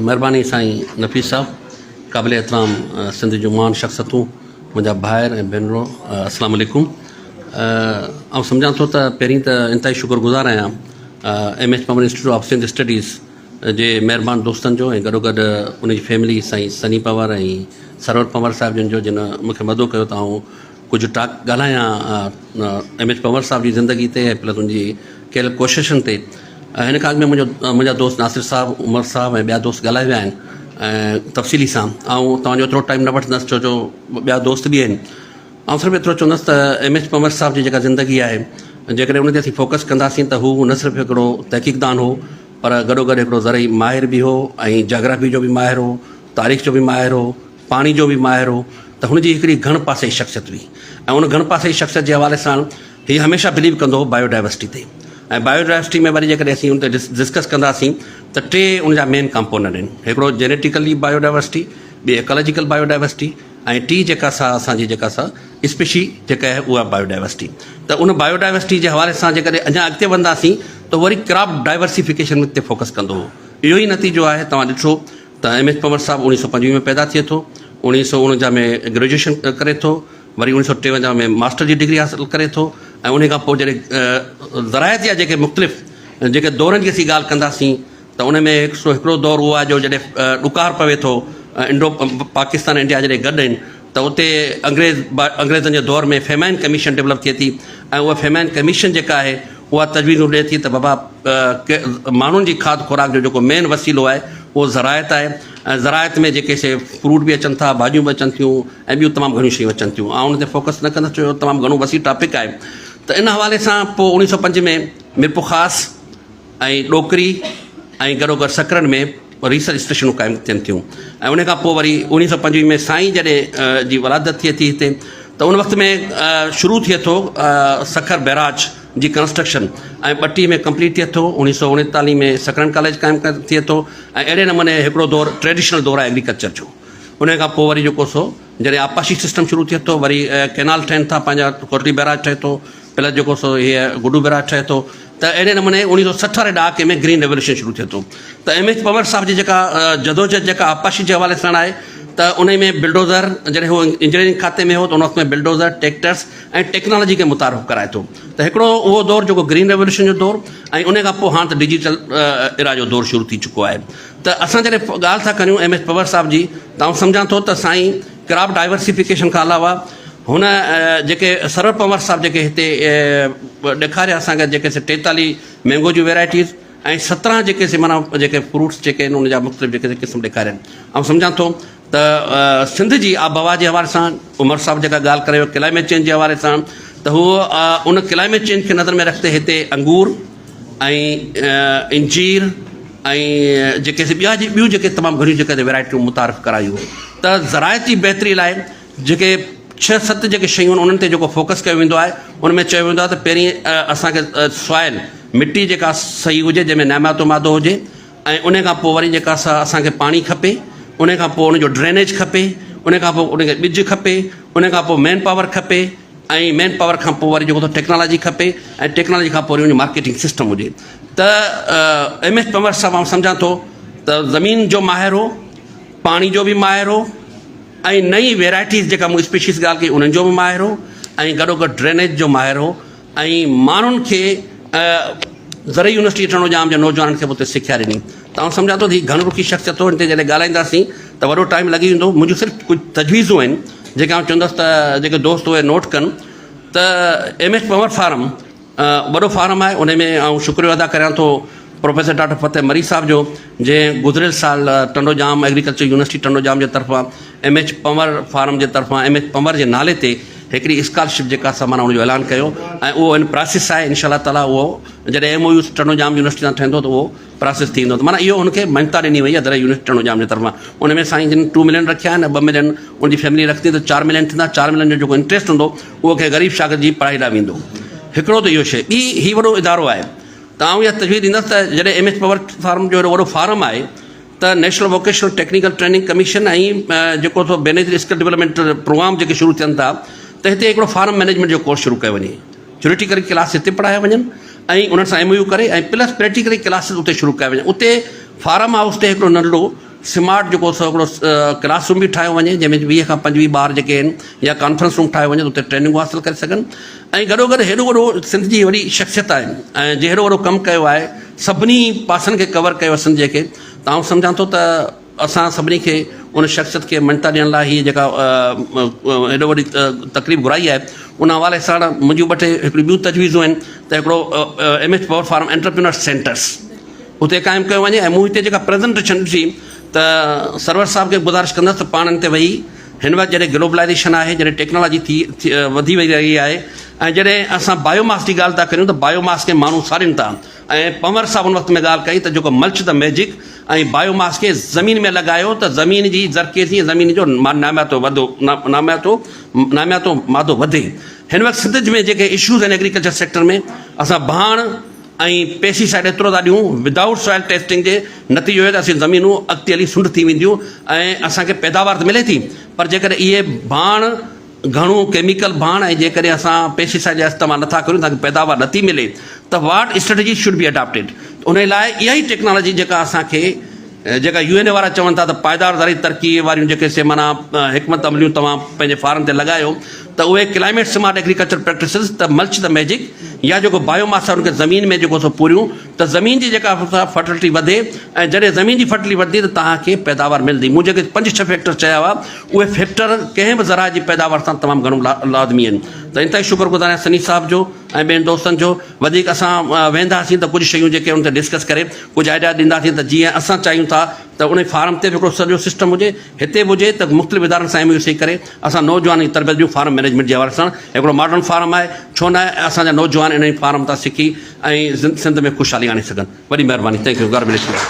مھرباني سائين نفيس صاحب قابل احترام سنڌ جون مھان شخصيتون منھنجا ڀائر ۽ ڀينرو السلام عليڪم آئون سمجھان ٿو ته پهرين ته انتهائي شڪر گذار آهيان M H Panhwar institute of Sindh studies جي مهربان دوستن جو ۽ گڏو گڏ ان جي فيملي سائين سني پنور ۽ سرور پنور صاحب جن جو جن مونکي مدعو ڪيو ته آئون ڪجهه ٽاڪ ڳالهايان ايم ايڇ پنور صاحب جي زندگي تي ۽ پلس ان جي ڪيل ڪوششن تي هن کان اڳ ۾ منهنجو منهنجا دوست ناصر صاحب عمر صاحب ۽ ٻيا دوست ڳالهائي ويا آهن ۽ تفصيلي سان آئون توهان جو ايترو ٽائيم نه وٺندس ڇو جو ٻيا دوست به آهن آئون صرف ايترو چوندس ته ايم ايڇ پنور صاحب جي جيڪا زندگي آهي جيڪڏهن ان تي اسين فوڪس ڪنداسين ته هو نه صرف هڪڙو تحقيقدان هو پر گڏو گڏ هڪڙو زرعي ماهر به هو ۽ جاگرافي جو به ماهر هو تاريخ جو به ماهر هو پاڻي جو به ماهر هو ته هن جي هڪڙي گهڻ پاسائي شخصيت هئي ۽ ان گهڻ پاسائي شخصيت جي حوالي سان هي هميشه بليو ڪندو هو بايو ڊائيورسٽي تي ۽ بايو ڊائيورسٽي ۾ وري جيڪڏهن اسين ان تي ڊسڪس ڪنداسين ته ٽي ان جا مين ڪمپوننٽ آهن هڪڙو جينيٽيڪلي بايو ڊائيورسٽي ٻي ايڪالاجيڪل بايو ڊائيورسٽي ۽ ٽي جيڪا سا اسان جي جيڪا سا اسپيشي جيڪا آهي اها بايو ڊائيورسٽي ته ان بايو ڊائيورسٽي جي حوالي سان جيڪڏهن اڃا اڳتي وڌنداسين ته وري ڪراپ ڊائيورسيفڪيشن تي فوڪس ڪندو هو اهو ئي نتيجو آهي توهان ڏٺو ته ايم ايڇ پنور صاحب اوڻيهه سو پنجويهه ۾ پيدا ٿئي ٿو، اوڻيهه سو اڻونجاهه ۾ گريجوئيشن ڪري ٿو، وري اوڻيهه سو ٽيونجاهه ۾ ماسٽر جي ڊگري حاصل ڪري ٿو ۽ انهي کان پوء جڏهن زراعت جا جيڪي مختلف جيڪي دورن جي اسين ڳالهه ڪنداسين ته ان ۾ هڪ سو هڪڙو دور اهو آهي جو جڏهن ڏڪار پوي ٿو انڊو پاڪستان انڊيا جڏهن گڏ آهن ته اتي انگريز انگريزن جي دور ۾ فيمائن ڪميشن ڊولپ ٿئي ٿي ۽ اها فيمائن ڪميشن جيڪا آهي اها تجويزون ڏئي ٿي ته بابا ماڻهن جي کاڌ خوراڪ جو جيڪو مين وسيلو آهي اهو زراعت آهي ۽ زراعت ۾ جيڪي سي فروٽ به اچن ٿا ڀاڄيون به اچن ٿيون ۽ ٻيون تمام گهڻيون شيون اچن ٿيون آئون ان تي فوڪس نه ڪندس ڇو جو تمام گهڻو وسيع ٽاپڪ آهي ته ان حوالي سان پوء اوڻيهه سو پنج ۾ ميرپورخاص ۽ ڏوڪري ۽ گڏوگڏ سڪرنڊ ۾ ريسرچ اسٽيشنون قائم ٿين ٿيون ۽ ان کان پوء وري اوڻيهه سو پنجويهه ۾ سائين جڏهن جي ولادت ٿئي ٿي هتي ته ان وقت ۾ شروع ٿئي ٿو سکر بئراج جي ڪنسٽرڪشن ۽ ٻٽيهه ۾ ڪمپليٽ ٿئي ٿو اوڻيهه سو اڻيتاليهه ۾ سڪرنڊ ڪاليج قائم ٿئي ٿو ۽ اهڙي نموني هڪڙو دور ٽريڊيشنل دور آهي ايگريڪلچر جو ان کان پوء وري جيڪو سو جڏهن آبپاشي سسٽم شروع ٿئي ٿو وري ڪينال ٺهن ٿا پنهنجا ڪوٽڙي بئراج ٺهي ٿو پلس جيڪو سو هيء گڊو بئراج ٺهي ٿو ته اهڙي نموني اوڻيهه سو 60 واري ڏهاڪي ۾ گرين ريولوشن شروع ٿئي ٿو ته ايم ايڇ پنور صاحب جي جيڪا جدوجهد جيڪا آبپاشي جي حوالي سان آهي ته انهي ۾ بلڊوزر جڏهن هو انجنيئرنگ کاتي ۾ هو ته ان وقت ۾ بلڊوزر ٽيڪٽرس ۽ ٽيڪنالاجي کي متعارف ڪرائي ٿو ته هڪڙو اهو دور جيڪو گرين ريولوشن جو دور ۽ انهي کان پوء هاڻ ته ڊجيٽل ايرا جو دور شروع ٿي چڪو آهي ته اسان جڏهن ڳالهه ٿا ڪريون ايم ايڇ پنور صاحب جي ته آئون سمجهان ٿو ته سائين ڪراپ ڊائيورسيفڪيشن کان علاوه هن جيڪي سرور پنور صاحب جيڪي هتي ڏيکاريا اسان کي جيڪي سي 43 مينگو جون ويرائٽيز ۽ 17 جيڪي سي معنيٰ جيڪي فروٽس جيڪي آهن ان جا مختلف جيڪي سي قسم ڏيکاريا آهن. آئون سمجهان ٿو ته سنڌ جي آبهوا جي حوالي سان عمر صاحب جيڪا ڳالهه ڪري ويو ڪلائميٽ چينج جي حوالي سان ته هو ان ڪلائميٽ چينج کي نظر ۾ رکندي هتي انگور ۽ انجير ۽ جيڪي سي ٻيا ٻيون جيڪي تمام گهڻيون جيڪي ويرائٽيون متعارف ڪرايون ته زراعت جي بهتري لاء جيڪي ڇهه ست جيڪي شيون آهن انهن تي جيڪو فوڪس ڪيو ويندو آهي ان ۾ چيو ويندو آهي ته پهرين اسان کي سوائل مٽي جيڪا صحيح هجي جنهن ۾ نامياتو مادو هجي ۽ ان کان پوء وري جيڪا سا اسان کي پاڻي کپي ان کان پوء ان جو ڊرينيج کپي ان کان پوء ان کي ٻج کپي ان کان پوء مين پاور کپي ۽ مين پاور کان پوء وري جيڪو ٽيڪنالاجي کپي ۽ ٽيڪنالاجي کان پوء وري ان جو مارڪيٽنگ سسٽم هجي ته ايم ايڇ پنور صاحب آئون سمجهان ٿو ته زمين جو ماهر هو پاڻي جو به ماهر هو ۽ نئين ويرائٽيز جيڪا مون اسپيشيز ڳالهه ڪئي انهن جو به ماهر هو ۽ گڏوگڏ ڊرينيج جو ماهر هو ۽ ماڻهن کي زرعي يونيورسٽي ٽنڊو ڄام جي نوجوانن کي به اتي سکيا ڏني ته آئون سمجهان ٿو ته هي گهڻ رخي شخصيت هو هن تي جڏهن ڳالهائينداسين ته وڏو ٽائيم لڳي ويندو منهنجون صرف ڪجهه تجويزون آهن جيڪي آئون چوندس ته جيڪي دوست اهي نوٽ ڪن ته ايم ايڇ پنور فارم وڏو فارم آهي ان ۾ آئون شڪريو ادا ڪريان ٿو پروفيسر ڊاڪٽر فتح مري صاحب جو جنهن گذريل سال ٽنڊو ڄام ايگريڪلچر يونيورسٽي ٽنڊو ڄام جي طرفان ايم ايڇ پنور فارم جي طرفان ايم ايڇ پنور جي نالي تي هڪڙي اسڪالرشپ جيڪا سا معنيٰ ان جو اعلان ڪيو ۽ اهو ان پراسيس آهي انشاء الله تعالٰي اهو جڏهن M O U Tando Jam university سان ٺهندو ته اهو پراسيس ٿي ويندو ته معنيٰ اهو هن کي مڃتا ڏني وئي آهي زرعي يونيورسٽي ٽنڊو ڄام جي طرفان ان ۾ سائين جن ٽو ملين رکيا آهن ۽ ٻه ملين ان جي فيملي رکندي ته چار ملين ٿيندا چار ملين جو جيڪو انٽريسٽ هوندو اهو ڪنهن غريب شاگرد جي پڙهائي لاء ويندو هڪڙو ته اهو شيء ٻي هي وڏو ادارو آهي ته آئون اها تجويز ڏيندس ته جڏهن ايم ايڇ پاور فارم جو اهڙو وڏو فارم آهي ته national vocational technical training commission ۽ جيڪو ٿو بينظير اسڪل ڊولپمينٽ پروگرام جيڪي شروع ٿين ٿا ته هتي هڪڙو فارم مئنيجمينٽ جو ڪورس شروع ڪيو وڃي ٿيوريٽيڪل ڪلاس هتي پڙهايا وڃن ۽ انهن سان ايم او يو ڪري ۽ پلس پريڪٽيڪلي ڪلاسز اتي شروع ڪيا وڃن اتي فارم هائوس تي هڪڙو ننڍڙو. سمارٽ جيڪو سو هڪڙو ڪلاس روم به ٺاهيو وڃي جنهن ۾ 20 کان 25 ٻار جيڪي آهن يا ڪانفرنس روم ٺاهيو وڃي ته اتي ٽريننگون حاصل ڪري سگهن ۽ گڏو گڏ هيڏو وڏو سنڌ جي وڏي شخصيت آهي ۽ جنهن هيڏو وڏو ڪم ڪيو آهي سڀني پاسن کي ڪور ڪيو آهي سنڌ جي کي ته آئون سمجهان ٿو ته اسان سڀني کي ان شخصيت کي مڃتا ڏيڻ لاء هي جيڪا هيڏو وڏي تقريب گهرائي آهي ان حوالي سان منهنجون ٻه ٽي هڪڙيون ٻيون تجويزون آهن ته هڪڙو M H power farm entrepreneurs centres اتي قائم ڪيو وڃي ۽ مون هتي جيڪا پريزنٽيشن ڏٺي ته سرور صاحب کي گذارش ڪندس ته پاڻ ان تي ويهي هن وقت جڏهن گلوبلائزيشن آهي جڏهن ٽيڪنالاجي ٿي وڌي وئي رهي آهي ۽ جڏهن اسان بايو ماس جي ڳالهه ٿا ڪريون ته بايو ماس کي ماڻهو سارين ٿا ۽ پنور صاحب ان وقت ۾ ڳالهه ڪئي ته جيڪو ملچ ته ميجڪ ۽ بايو ماس کي زمين ۾ لڳايو ته زمين جي زرخيزي ۽ زمين جو نامياتو وڌو نامياتو نامياتو مادو وڌي هن وقت سنڌ ۾ جيڪي اشوز آهن ايگريڪلچر سيڪٽر ۾ اسان ڀاڻ ۽ پيسي سائيڊ ايترو ٿا ڏيون ودائوٽ سوائل ٽيسٽنگ جي نتيجو اهو ته اسين زمينون اڳتي هلي سنڍ ٿي وينديون ۽ اسان کي پيداوار ته ملي ٿي پر جيڪڏهن اهي ڀاڻ گهڻو ڪيميڪل ڀاڻ ۽ جيڪڏهن اسان پيسي سائيڊ جا استعمال نٿا ڪريون ته پيداوار نٿي ملي ته what strategy should be adopted ان لاء اها ئي ٽيڪنالاجي جيڪا اسان کي جيڪا يو اين اي وارا چون ٿا ته پائيدار زرعي ترقي واريون جيڪي سي معنيٰ حڪمت عمليون توهان پنهنجي فارم تي لڳايو ته اهي ڪلائميٽ سمارٽ ايگريڪلچر پريڪٽسز ته ملچ ته ميجڪ يا جيڪو بايو ماس آهي ان کي زمين ۾ جيڪو سو پوريون ته زمين جي جيڪا فرٽلٽي وڌي ۽ جڏهن زمين جي فرٽلٽي وڌندي ته توهان کي پيداوار ملندي. مون جيڪي پنج ڇهه فيڪٽر چيا هئا اهي فيڪٽر ڪنهن به زراعت جي پيداوار سان تمام گهڻو لازمي آهن ته انتهائي شڪر گذار آهيان سني صاحب جو ۽ ٻين دوستن جو وڌيڪ اسان ويهنداسين ته ڪجهه شيون جيڪي ان تي ڊسڪس ڪري ڪجهه آئيڊيا ڏينداسين ته جيئن اسان چاهيون ٿا ته ان فارم تي به هڪڙو سڄو سسٽم هجي هتي به هجي ته مختلف ادارن سان ايم يو سي ڪري اسان نوجوانن جي تربيت ڏيون فارم مئنيجمينٽ جي حوالي سان هڪڙو ماڊرن فارم آهي ڇو نه اسان جا نوجوان انهي فارم تان سکي ۽ سنڌ ۾ خوشحالي آڻي سگهن وڏي مهرباني thank you God bless you.